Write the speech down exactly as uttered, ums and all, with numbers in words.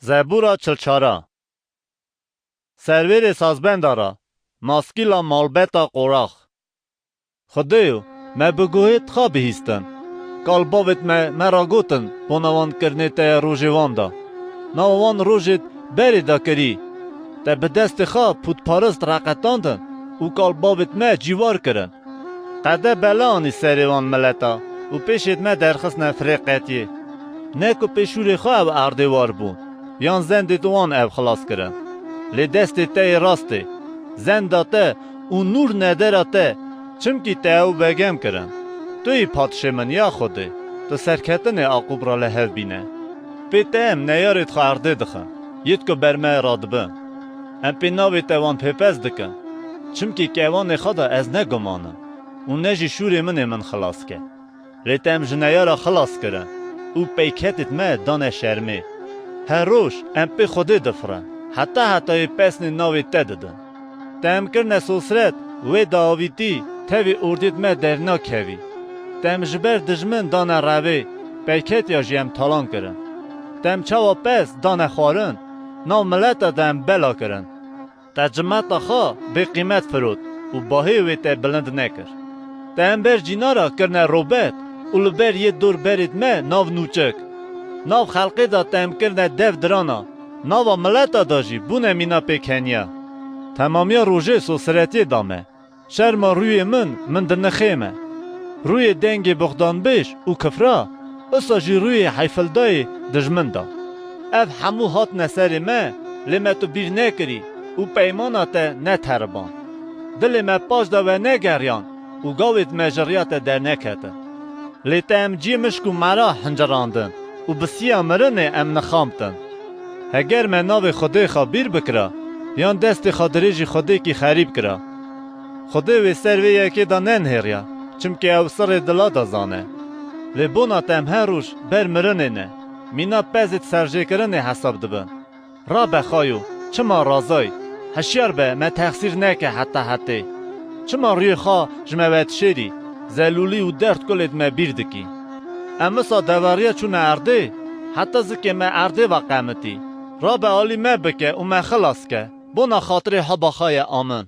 Zebûra çilçara. Servêrê sazbenda ra, maskîla malbeta qorax. Xwedêyo, me bi guhê txa bihîstin. Kal bavêt me, me ra gotin, bona wan kirinê te ye rojê wan da. Nava wan rojêt berê da kirî. Te bi destê xwe pûtparist reqetandin û kal bavêt me cîwar kirin. Qede bela anî serê wan mileta û pêşêt me derxistine firê qetiyê. Ne ku pê şûrê xwe ew erdê war bûn, yan zendêt wan ew xilas kirin. Lê destê te yê rastê, zenda te û nûr nedera te, çimkî te ew begem kirin. Tu yî padşê min ya Xwedê, tu serketinê Aqûb ra li hev bîne. Pê te em neyarêt xwe erdê dixin, yêt ku ber me radibin. Em pê navê te wan pêpez dikin, çimkî kewanê xwe de ez ne guman im û ne jî şûrê min ê min xilas ke. Lê te em ji neyara xilas kirin û peyketêt me dane şermê. Her roj em pê Xwedê difirin, heta hetayê pesnê navê te didin. Te em kirine sosret, wê diavîtî, tevî ordêt me dernakevî. Te em ji ber dijmin dane revê, peyketiya jî em talan kirin. Te em çawa pez dane xwarin, nav mileta de em bela kirin. Te cimeta xwe bê qîmet firot û bahê wê te bilind nekir. Te em ber cînara kirine robet û li ber yê dor berêt me nav nûçik. Nav xelqê de te em kirine dev dirana, nava mileta de jî bûne mîna pêkeniya. Temamiya rojê sosiretiyê da me. Şerma rûyê min, min dinixême. Rûyê dengê buxdanbêj û kifra, usa jî rûyê heyfildayê dijmin da. Ev hemû hatine serê me, lê me tu bîr nekirî û peymana te neteriban. Dilê me paş de wenegeriyan û gavêt me ji riya te derneketin. Lê te em cî mişk û mera hincirandin û bi siya mirinê em nixamtin. Heger me navê Xwedê xwe bîr bikira, yan destê xwe dirêjî xwedêkî xerîb kira, Xwedê wê ser vê yekê de nenihêriya, çimkî ew sirrê dila de zane. Lê bona te em her roj ber mirinê ne, mîna pezêt serjêkirinê hesab dibin. Rabe xayo, çima razayî? Hişyar be, me texsîr neke heta hetê. Çima rûyê xwe ji me vedişêrî, zelûlî û derd kulêt me bîr dikî? Em wisa deveriya çûne erdê, heta zikê me erdê ve qemitî. Rabe alî me bike û me xilas ke, bona xatirê heba xwe ye amin.